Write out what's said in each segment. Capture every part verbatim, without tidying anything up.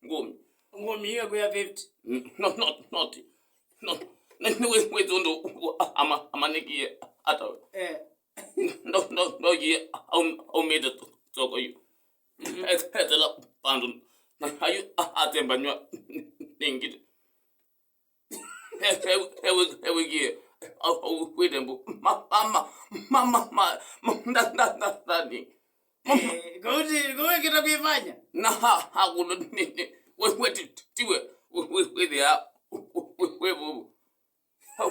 Ngũmi. Ngũmi ĩyo kwĩa fifty. N-, no, no, not. No. Nĩ, nĩ wĩ, wĩ ũndũ ama-, amanikie ata we? Eh. Ndo, ndo, ndogie aum-, aumĩte to-, toko yu. Mhm. Etela vandũ. Na ayu a-, atembanywa nĩ ngitĩ. Ewe, ewe, ewe gie. Au, au, kwite mbu. Ma, ma, ma, ma, ma, ma, ma, nda, nda, nda, nda, ni. Eh, kũu ti, kũu ĩkĩta kwĩfanya. Na ha, ha, kũndũ nĩ, nĩ, we, we, ti, ti we, we, we, we, thĩa, we, we, we, we,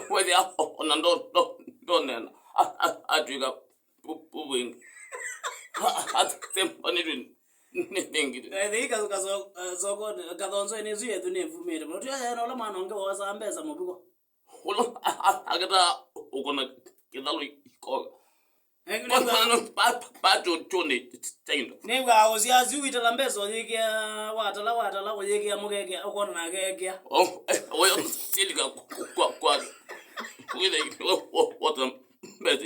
wethĩa ona ndo, ndo, ndoneena, a, a, atw'ĩka pu-, pu-, pũvĩngi. A, a, atembanĩtw'e nĩ, nĩ ngitĩ. Ethei ka-, kaso-, eh, sokoni, kathonzoenĩ ĩsu yethu nĩvumĩte mũno. Tũyayae na ũla mwana ũngĩ woosaa mbesa mũvuko. Ũla a, a, aketaa ũkona kĩthalũ ikoga. Nĩw'aa ũsiasi witala mbesa ũyĩkĩa, watala, watala, ũyĩkĩa mũkekĩa, ũkona nake ekĩa. Oh, eh, oyo silika kwa, kwa, kwa. Wĩthe, wa, wa, wata mbesa.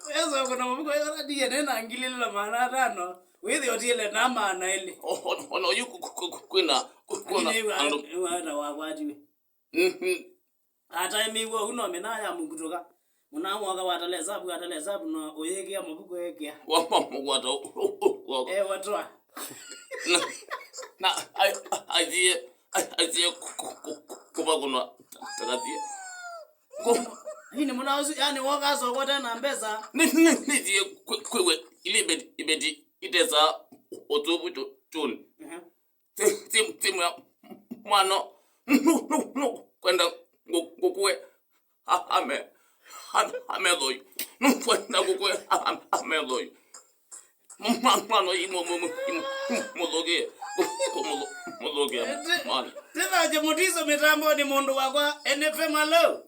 Mbesa ũkona mũvuko, yona ndiye nena ngili ĩlĩ na maana atano. Wĩthe ũtiele na maana ĩlĩ. Oh, oh, oh, no, yu ku, ku, ku, ku, kwĩna, ku, kwĩna andũ. Nĩw'aa, nĩw'aa ta wakwatiwe. Mhm. Ataĩmĩiwe ũu no mĩnaa ya mũkutũka. Mũnaa mwoka watala esavu, watala esavu no ũyĩkĩa mũvuko ekĩa. Wamũkwata u-, u-, u-, woko. Eh, watwa. Na, na, ai-, aisie, ai-, aisie ku-, ku-, ku-, ku-, kũva kũnwa takasie. Ku- Nini mũna ũsu, yani woka asokote na mbesa. Ni, ni, nisie kwi-, kwiwe ilibeti, ibeti itesa ũtuvu tu-, tuni. Mhm. Ti, ti, ti mwa-, mwana, nu, nu, nu, kwenda ngũ-, ngũkũe, a, ame, a, ametho yu. Nu, kwenda ngũkũe, a, a, ametho yu. Mwa-, mwana yu, mo, mo, mo, mo, mũthũkĩe, kũ-, kũ-, mũthũ-, mũthũkĩe, mwana. Tĩthaje mũtiso mĩtambonĩ mũndũ wakwa, N F M, hello.